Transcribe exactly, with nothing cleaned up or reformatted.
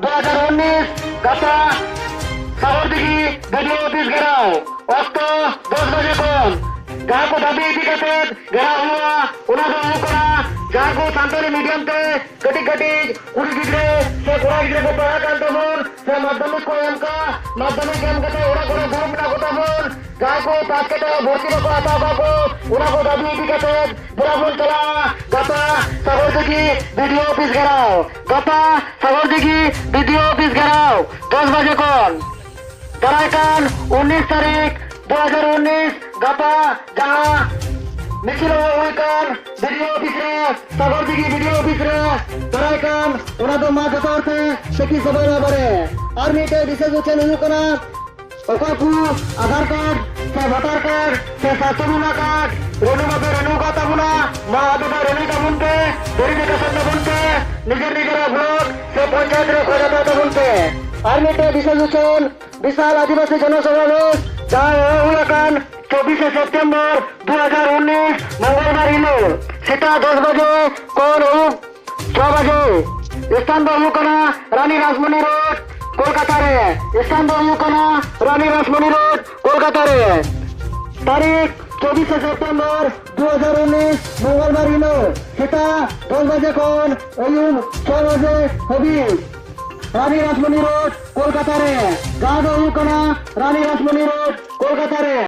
ᱫᱩ ᱦᱟᱡᱟᱨ ᱩᱱᱤᱥ, ᱜᱟᱯᱟ ᱥᱟᱜᱚᱨ ᱫᱤᱜᱷᱤ ᱵᱤᱰᱤᱳ ᱚᱯᱷᱤᱥ ᱜᱷᱮᱨᱟᱣ, ᱚᱠᱛᱚ ᱫᱚᱥ ᱵᱟᱡᱮ ᱠᱷᱚᱱ᱾ ᱡᱟᱦᱟᱸ ᱠᱚ ᱫᱟᱹᱵᱤ ᱤᱫᱤ ᱠᱟᱛᱮ ᱜᱷᱮᱨᱟᱣ ᱦᱩᱭᱩᱜᱼᱟ, ᱚᱱᱟ ᱫᱚ ᱦᱩᱭᱩᱜ ᱠᱟᱱᱟ, ᱡᱟᱦᱟᱸ ᱠᱚ ᱥᱟᱱᱛᱟᱲᱤ ᱢᱤᱰᱤᱭᱟᱢ ᱛᱮ ᱠᱟᱹᱴᱤᱡ ᱠᱟᱹᱴᱤᱡ ᱠᱩᱲᱤ ᱜᱤᱫᱽᱨᱟᱹ ᱥᱮ ᱠᱚᱲᱟ ᱜᱤᱫᱽᱨᱟᱹ ᱠᱚ ᱯᱟᱲᱦᱟᱜ ᱠᱟᱱ ᱛᱟᱵᱚᱱ, ᱥᱮ ᱢᱟᱫᱽᱫᱷᱚᱢᱤᱠ ᱠᱚ ᱮᱢ ᱠᱟᱜ, ᱢᱟᱫᱽᱫᱷᱚᱢᱤᱠ ᱮᱢ ᱠᱟᱛᱮ ᱚᱲᱟᱜ ᱠᱚᱨᱮ ᱫᱩᱲᱩᱵ ᱢᱮᱱᱟᱜ ᱠᱚ ᱛᱟᱵᱚᱱ, ᱡᱟᱦᱟᱸᱭ ᱠᱚ ᱯᱟᱥ ᱠᱟᱛᱮ ᱦᱚᱸ ᱵᱷᱚᱨᱛᱤ ᱵᱟᱠᱚ ᱦᱟᱛᱟᱣ ᱠᱟᱜ ᱠᱚ, ᱚᱱᱟ ᱠᱚ ᱫᱟᱹᱵᱤ ᱤᱫᱤ ᱠᱟᱛᱮ ᱫᱮᱞᱟ ᱵᱚᱱ ᱪᱟᱞᱟᱜᱼᱟ ᱜᱟᱯᱟ ᱥᱟᱜᱚᱨ ᱫᱤᱜᱷᱤ ᱵᱤᱰᱤᱳ ᱚᱯᱷᱤᱥ ᱜᱷᱮᱨᱟᱣ᱾ ᱜᱟᱯᱟ ᱥᱟᱜᱚᱨ ᱫᱤᱜᱷᱤ ᱵᱤᱰᱤᱳ ᱚᱯᱷᱤᱥ ᱜᱷᱮᱨᱟᱣ, ᱫᱚᱥ ᱵᱟᱡᱮ ᱠᱷᱚᱱ᱾ ᱫᱟᱨᱟᱭ ᱠᱟᱱ ᱩᱱᱤᱥ ᱛᱟᱹᱨᱤᱠᱷ ᱫᱩ ᱦᱟᱡᱟᱨ ᱩᱱᱤᱥ, ᱜᱟᱯᱟ ᱡᱟᱦᱟᱸ ᱢᱤᱪᱷᱤᱞ ᱦᱚᱦᱚ ᱦᱩᱭ ᱠᱟᱱ ᱵᱤᱰᱤᱳ ᱚᱯᱷᱤᱥ ᱨᱮ, ᱥᱟᱜᱚᱨ ᱫᱤᱜᱷᱤ ᱵᱤᱰᱤᱳ ᱚᱯᱷᱤᱥ ᱨᱮ ᱫᱟᱨᱟᱭ ᱠᱟᱱ, ᱚᱱᱟ ᱫᱚ ᱢᱟ ᱡᱚᱛᱚ ᱦᱚᱲ ᱛᱮ ᱥᱟᱹᱠᱷᱤ ᱥᱚᱵᱷᱟ ᱨᱮ ᱵᱟᱨᱮ᱾ ᱟᱨ ᱢᱤᱫᱴᱮᱡ ᱵᱤᱥᱮᱥ ᱩᱪᱷᱟᱹᱱ ᱦᱩᱭᱩᱜ ᱠᱟᱱᱟ, ᱚᱠᱚᱭ ᱠᱚ ᱟᱫᱷᱟᱨ ᱠᱟᱨᱰ ᱥᱮ ᱵᱷᱳᱴᱟᱨ ᱠᱟᱨᱰ ᱥᱮ ᱥᱟᱥᱛᱷᱚ ᱵᱤᱢᱟ ᱠᱟᱨᱰ ᱨᱮᱱᱩ ᱵᱟᱯᱮ ᱨᱮᱱᱩ ᱟᱠᱟᱫ ᱛᱟᱵᱚᱱᱟ, ᱢᱟ ᱟᱯᱮ ᱫᱚ ᱨᱮᱱᱩᱭ ᱛᱟᱵᱚᱱ ᱯᱮ, ᱵᱷᱮᱨᱤᱯᱷᱤᱠᱮᱥᱚᱱ ᱛᱟᱵᱚᱱ ᱯᱮ, ᱱᱤᱡᱮᱨ ᱱᱤᱡᱮᱨᱟᱜ ᱵᱞᱚᱠ ᱥᱮ ᱯᱚᱧᱪᱟᱭᱮᱛ ᱨᱮ ᱠᱷᱚᱡᱽ ᱦᱟᱛᱟᱣ ᱛᱟᱵᱚᱱ ᱯᱮ᱾ ᱟᱨ ᱢᱤᱫᱴᱮᱡ ᱵᱤᱥᱮᱥ ᱥᱩᱪᱚᱱ, ᱵᱤᱥᱟᱞ ᱟᱹᱫᱤᱵᱟᱹᱥᱤ ᱡᱚᱱᱚᱥᱚᱢᱟᱵᱮᱥ ᱡᱟᱦᱟᱸ ᱦᱚᱦᱚ ᱦᱩᱭ ᱟᱠᱟᱱ ᱪᱚᱵᱵᱤᱥᱮ ᱥᱮᱯᱴᱮᱢᱵᱚᱨ ᱫᱩ ᱦᱟᱡᱟᱨ ᱩᱱᱤᱥ, ᱢᱚᱝᱜᱚᱞᱵᱟᱨ ᱦᱤᱞᱳᱜ ᱥᱮᱛᱟᱜ ᱫᱚᱥ ᱵᱟᱡᱮ ᱠᱷᱚᱱ ᱟᱹᱭᱩᱵ ᱪᱷᱚ ᱵᱟᱡᱮ᱾ ᱥᱛᱷᱟᱱ ᱫᱚ ᱦᱩᱭᱩᱜ ᱠᱟᱱᱟ ᱨᱟᱱᱤ ᱨᱟᱥᱢᱚᱱᱤ ᱨᱳᱰ, ᱠᱳᱞᱠᱟᱛᱟ ᱨᱮ᱾ ᱥᱛᱷᱟᱱ ᱫᱚ ᱦᱩᱭᱩᱜ ᱠᱟᱱᱟ ᱨᱟᱱᱤ ᱨᱟᱥᱢᱚᱱᱤ ᱨᱳᱰ, ᱠᱳᱞᱠᱟᱛᱟ ᱨᱮ᱾ ᱛᱟᱹᱨᱤᱠᱷ ᱪᱚᱵᱵᱤᱥᱮ ᱥᱮᱯᱴᱮᱢᱵᱚᱨ ᱫᱩ ᱦᱟᱡᱟᱨ ᱩᱱᱤᱥ, ᱢᱚᱝᱜᱚᱞᱵᱟᱨ ᱦᱤᱞᱳᱜ ᱥᱮᱛᱟᱜ ᱫᱚᱥ ᱵᱟᱡᱮ ᱠᱷᱚᱱ ᱟᱹᱭᱩᱵ ᱪᱷᱚ ᱵᱟᱡᱮ ᱦᱟᱹᱵᱤᱡ᱾ ᱨᱟᱱᱤ ᱨᱟᱥᱢᱚᱱᱤ ᱨᱳᱰ, ᱠᱳᱞᱠᱟᱛᱟ ᱨᱮ᱾ ᱜᱟᱶ ᱫᱚ ᱦᱩᱭᱩᱜ ᱠᱟᱱᱟ ᱨᱟᱱᱤ ᱨᱟᱥᱢᱚᱱᱤ ᱨᱳᱰ, ᱠᱳᱞᱠᱟᱛᱟ ᱨᱮ᱾